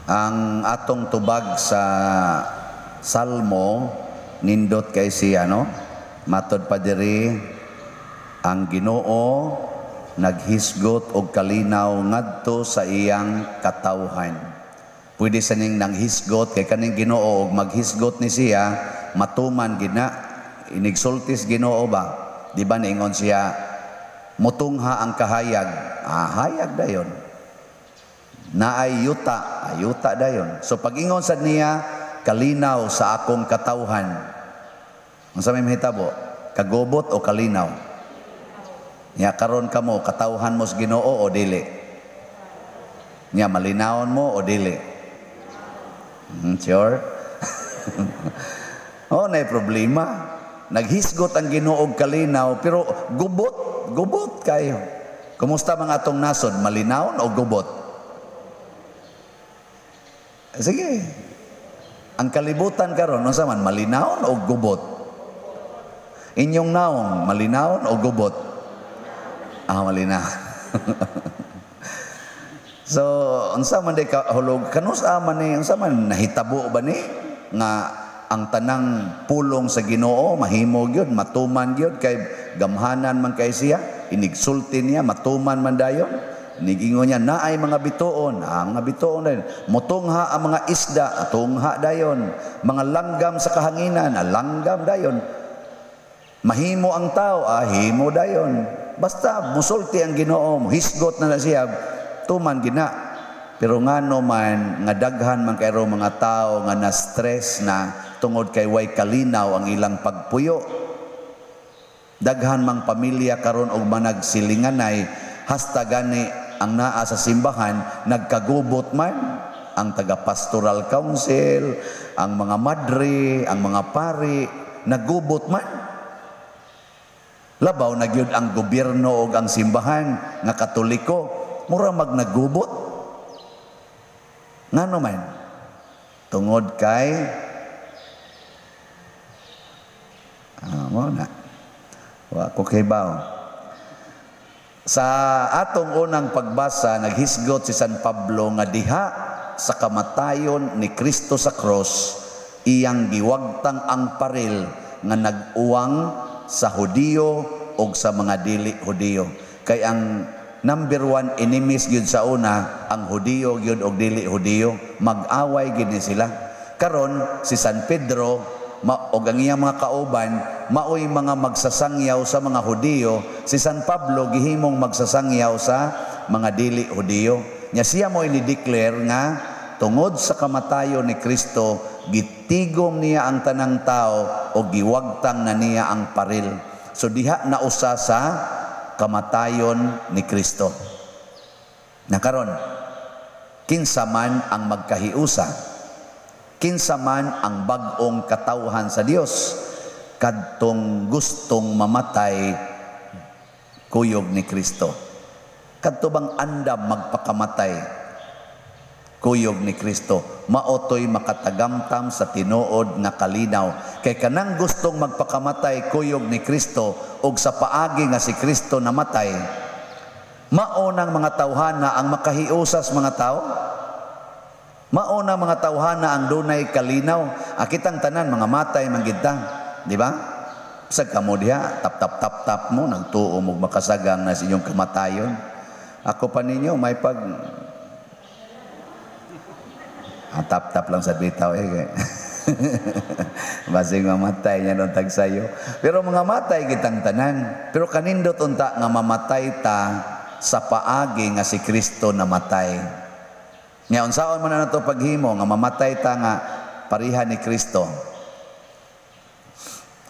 Ang atong tubag sa Salmo nindot kay siya, no? Matod pa diri, ang Ginoo naghisgot og kalinaw ngadto sa iyang katawhan. Pwede sa ning nanghisgot kay kaning Ginoo og maghisgot ni siya, matuman gina. Inigsultis Ginoo ba? Di ba niingon siya, mutungha ang kahayag? Ah, hayag dayon. Naay yuta, ayuta dayon. So pag-ingon sad niya, kalinaw sa akong katawhan. Unsa may mahitabo? Kagubot o kalinaw? Nya karon kamo, katawhan mo sa Ginoo o dili? Nya malinawon mo o dili? Sure? Oh, nay problema. Naghisgot ang Ginoo og kalinaw pero gubot, gubot kayo. Kumusta mga atong nasod? Malinawon o gubot? Sige. Ang kalibutan karon unsa man, malinawon o gubot? Inyong naong, malinawon o gubot? Ah, malinaw. So, unsa man day ka hulog kanus-a man ni, unsa man nahitabo ba ni nga ang tanang pulong sa Ginoo mahimo gyud, matuman gyud, kay gamhanan man kay siya, inigsulti niya matuman man dayon. Nigingon niya naay mga bituon, ang mga bituon dayon. Mutungha ang mga isda, tungha dayon. Mga langgam sa kahanginan, langgam dayon. Mahimo ang tao, himo dayon. Basta musulti ang Ginoo, hisgot na na siya, tuman gina. Pero ngano man nga daghan man kay mga tao nga na-stress na tungod kay way kalinaw ang ilang pagpuyo. Daghan mang pamilya karon og managsilinganay, hasta gani ang naa sa simbahan nagkagubot man ang taga-pastoral council, ang mga madre, ang mga pari, nagubot man. Labaw na gyud ang gobyerno og ang simbahan nga Katoliko, mura mag nagubot. Ngano man? Tungod kay mo na. Wa ko kibaw. Sa atong unang pagbasa, naghisgot si San Pablo nga diha sa kamatayon ni Kristo sa cross, iyang giwagtang ang paril nga nag-uwang sa Hudiyo og sa mga dili Hudiyo. Kay ang number one enemies gyud sa una, ang Hudiyo gyud og dili Hudiyo, mag-away gyud ni sila. Karon si San Pedro og ang iyang mga kauban maoy mga magsasangyaw sa mga Hudiyo, si San Pablo gihimong magsasangyaw sa mga dili Hudiyo. Nya siya mo ini-declare nga tungod sa kamatayon ni Kristo, gitigom niya ang tanang tao o giwagtang na niya ang paril. So diha nausa sa kamatayon ni Kristo. Nakaron, kinsa man ang magkahiusa, kinsa man ang bag-ong katawhan sa Dios, kadtong gustong mamatay kuyog ni Kristo. Kadto bang andam magpakamatay kuyog ni Kristo, maotoy makatagamtam sa tinuod nga kalinaw. Kay kanang gustong magpakamatay kuyog ni Kristo og sa paagi nga si Kristo namatay, mao nang mga tawhana ang makahiusas mga tao. Mao na mga tawhana ang dunay kalinaw. Akitang tanan mga matay man gid ta, di ba? Sa kamo diha, tap tap tap tap mo nagtuo mo makasagang na sa inyong kamatayon. Ako pa ninyo may pag tap tap lang sa bitaw eh. Basing mamatay niya nung tagsayo. Pero mga matay kitang tanan. Pero kanindot unta nga mamatay ta sa paagi nga si Kristo namatay. Nga unsaon man na nato paghimo nga mamatay ta nga pareha ni Kristo?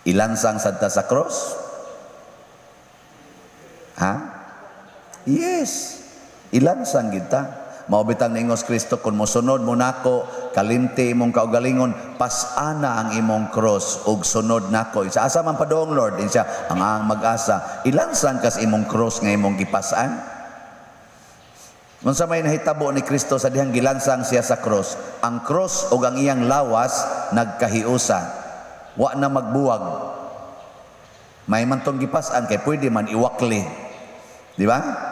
Ilansang sad ta sa cross? Ha? Yes. Ilansang kita. Mao bitang niingos Kristo, kung mosunod mo nako, kalimti imong kaugalingon, pas-ana ang imong cross ug sunod nako. Sa asa man padong Lord, insa ang mag-asa, ilansang kas imong cross nga imong gipas-an. Unsa may nahitabo ni Kristo sa dihang gilansang siya sa cross? Ang cross ug ang iyang lawas nagkahiusa. Wa na magbuwag. May man tong gipas-an kay pwede man iwakli. Di ba?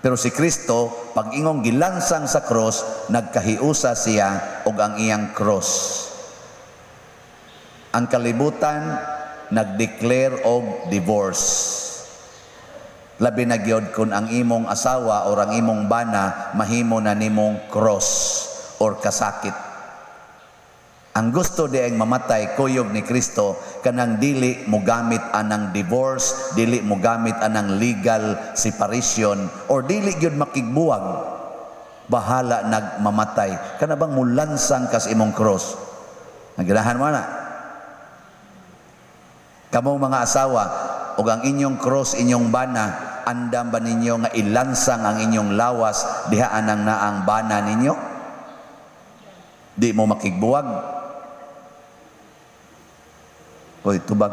Pero si Kristo, pag ingong gilansang sa cross, nagkahiusa siya og ang iyang cross. Ang kalibutan nag-declare og divorce. Labi na gyud kung ang imong asawa or ang imong bana mahimo na nimong cross or kasakit. Ang gusto di ang mamatay kuyog ni Kristo, kanang dili mogamit anang divorce, dili mogamit anang legal separation, or dili gyud makigbuwag. Bahala nagmamatay. Kana bang mulansang kas imong cross? Nagirahan mo na. Kamong mga asawa, ug ang inyong cross, inyong bana, andam ba ninyo nga ilansang ang inyong lawas diha anang naang bana ninyo? Di mo makigbuwag. Hoy, tubag.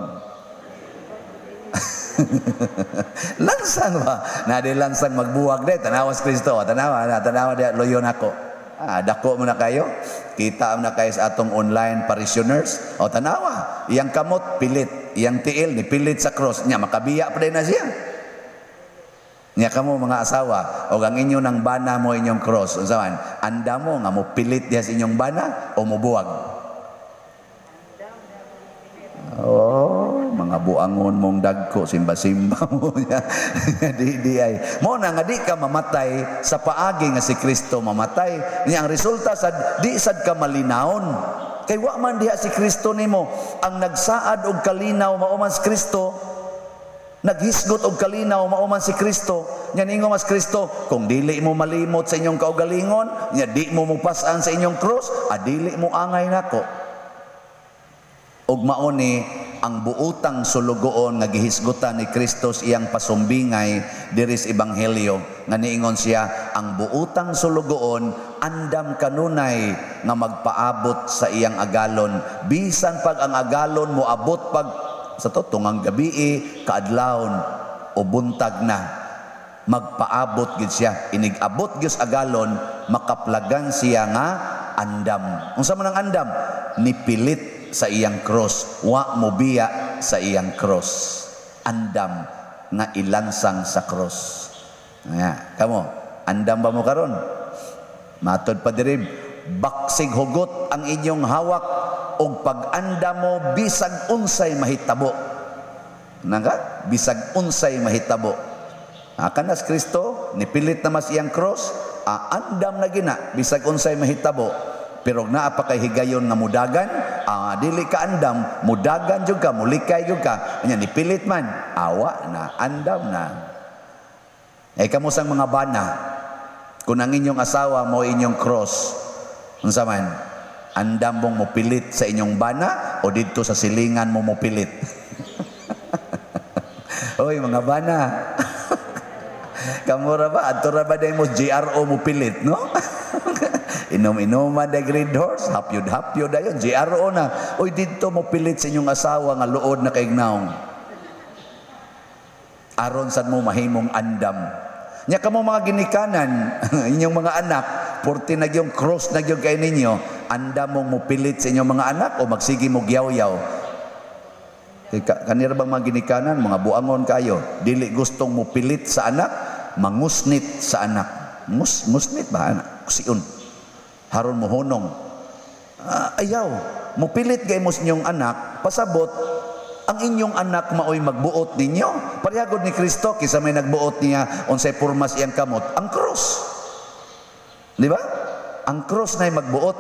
Lansang ba? Na di lansang magbuwag de, tanawas Kristo, tanawa na, tanawa di loyon ako. Ah, dako mo na kayo. Kita mo na kayo sa atong online parishioners. O tanawa, iyang kamot pilit, iyang tiil ni pilit sa cross. Nya makabiya pa din na siya. Nya kamo mga asawa, og ang inyo ng bana mo inyong cross. Unsa man? Anda mo nga mo pilit diha sa inyong bana o mobuwag? Oh, mga buangon mong dagko, simba-simba mo niya. Di ay. Mo na nga di ka mamatay sa paagi nga si Kristo mamatay. Niya ang resulta sad di sad ka malinawon. Kay wa man diha si Kristo nimo. Ang nagsaad og kalinaw mao man si Kristo. Naghisgot og kalinaw mao man si Kristo. Nya ningo mas Kristo, kung dili mo malimot sa inyong kaugalingon, nya di mo mupas-an sa inyong cross, adili mo angay nako. Ug mao ni ang buutang sulugoon nga gihisgutan ni Kristo sa iyang pasumbingay diri sa ebanghelyo nga niingon siya, ang buutang sulugoon andam kanunay nga magpaabot sa iyang agalon, bisan pag ang agalon moabot pag sa to tungang gabii, kaadlawon o buntag na, magpaabot gid siya. Inig-abot gyud sa agalon, makaplagan siya nga andam. Unsa man ang andam? Nipilit sa iyang cross, wa mobiya sa iyang cross. Andam nga ilansang sa cross. Nga, kamo, andam ba mo karon? Matod pa diri, baksig hugot ang inyong hawak og pag-andam mo bisag unsay mahitabo. Nangka? Bisag unsay mahitabo. Kanas Kristo nipilit na mas iyang cross, andam na gina bisag unsay mahitabo. Pero naa pa kay higayon nga mudagan, dili ka andam, mudagan jud ka, mulikay jud ka. Anya nipilit man, awa na, andam na. Eh kamo sang mga bana, kung ang inyong asawa mo inyong cross, unsa man? Andam mong mopilit sa inyong bana o didto sa silingan mo mopilit? Oy mga bana. Kamo ra ba adto ra ba day mo GRO mopilit, no? Inom-inom da Green Horse, hapyod-hapyod dayon, GRO na. Oy didto mopilit sa inyong asawa nga luod na kaignaong. Aron sad mo mahimong andam. Nya kamo mga ginikanan, inyong mga anak, porti na gyung cross na gyud kay ninyo, andam mong mopilit sa inyong mga anak o magsige mo gyaw-yaw? Kanira bang mga ginikanan, mga buangon kayo, dili gustong mopilit sa anak, mangusnit sa anak. Ngusnit ba anak? Kusion. Haron mohonong. Ayaw, mopilit kay mo sa inyong anak, pasabot, ang inyong anak maoy magbuot ninyo. Parehagod ni Kristo, kisa may nagbuot niya, unsay pormas iyang kamot, ang cross. Di ba? Ang cross na'y magbuot.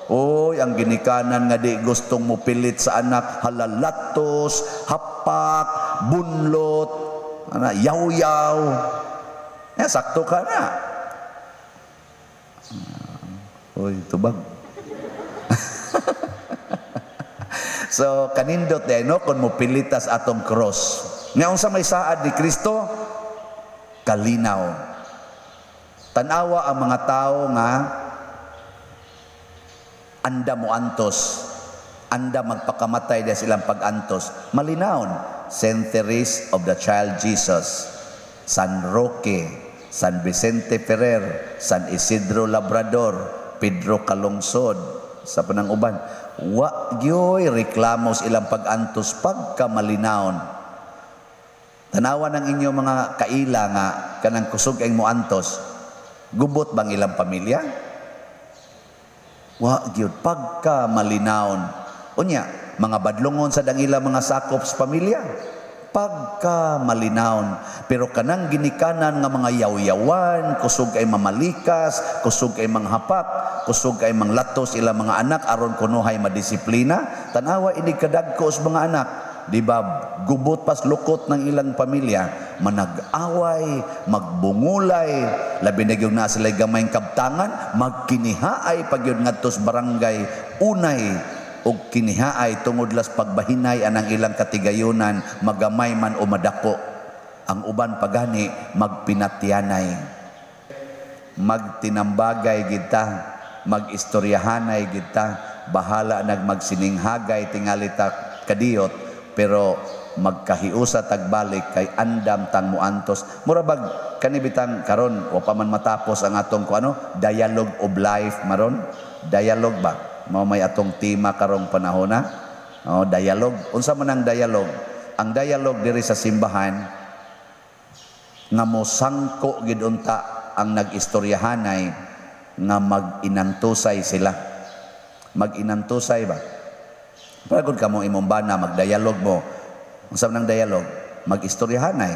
Oy, ang ginikanan nga di gustong mopilit sa anak, halalatos, hapak, bunlot, ana, yaw-yaw. Ya, sakto ka na. Oy, tubag. So, kanindot day, no, kung mopilitas atong cross. Nga unsa may saad ni Kristo? Kalinaw. Tanawa ang mga tao nga anda mo antos, anda magpakamatay dahil silang pag-antos. Malinawon, Centuries of the Child Jesus, San Roque, San Vicente Ferrer, San Isidro Labrador, Pedro Calungsod, sa panang uban. Wa gyoy reklamos ilang pag-antos pagkamalinawon. Tanawa ng inyong mga kaila nga kanang kusog ay moantos, gubot bang ilang pamilya? Wa gyud, pagka malinawon. Unya, mga badlongon sa dangila mga sakop sa pamilya, pagka malinawon. Pero kanang ginikanan nga mga yaw-yawan, kusog ay mamalikas, kusog ay manghapak, kusog ay manglatos ila mga anak aron kunuhay madisiplina. Tanawa ini kadagko sa mga anak, di ba, gubot pas lukot ng ilang pamilya, manag-away, magbungulay, labi na gyud na sila gamayng kabtangan, magkinihaay pag yun ngadto sa barangay, unay og kinihaay tungod las pagbahinay anang ilang katigayunan, magamay man o madako. Ang uban pagani magpinatyanay, magtinambagay kita, magistoryahanay kita, bahala nag magsininghagay tingali ta kadiyot, pero magkahiusa tagbalik kay andam tang muantos. Mura bag kani bitang karon wa pa man matapos ang atong kuano, dialogue of life maron, dialogue ba mao may atong tema karong panahona? Oh, dialogue. Unsa man ang dialogue? Ang dialogue diri sa simbahan nga mosangko gid unta ang nag-istoryahanay nga mag-inantusay sila. Mag-inantusay ba? Para gud kamo imong bana magdialog mo. Unsa man ang dialogue? Mag-istoryahanay.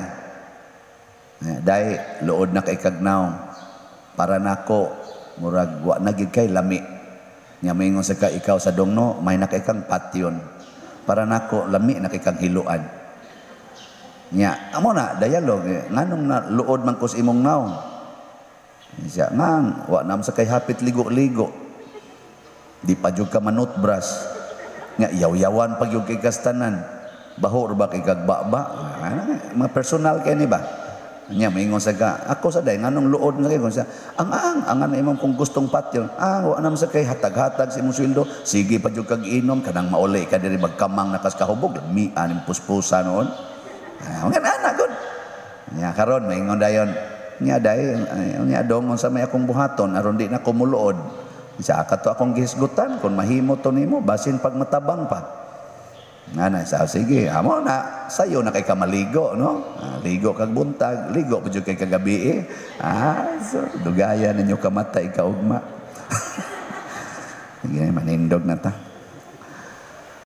Dai luod na kay kagnaw. Para nako murag wa na gid kay lami. Nya moingon sa ka ikaw sa dongno, may na kay kang patyon. Para nako lami na kay kang hiluan. Nya amo na dialogue, nganong na luod man ko sa imong naong. Siya ngang wa nam sa kay hapit ligo-ligo. Di pa jud ka manutbras. Nga yaw-yawan pag yung kay kastanan. Baho ra ba kay kagbaba? Mga personal kay ni ba? Nya moingon sa ka, ako sa day nganong luod na kay siya. Ang ang imong kung gustong patyon. Ah, wa nam sa kay hatag-hatag sa imong sweldo. Sige pa jud kag inom kanang mauli ka diri magkamang nakas kahubog. Mi aning puspusa noon. Ah, mga anak gud. Nya karon moingon dayon. Nya day nya dong unsa may akong buhaton aron di na ko muluod. Sa kato akong gihisgutan kung mahimo to nimo basin pag matabang pa. Nga na sa sige, amo na sayo na kay ka maligo, no? Ah, ligo kag buntag, ligo pa jud kay kagabi eh. Ah, so dugaya ninyo kamatay kaugma. Sige, manindog na ta.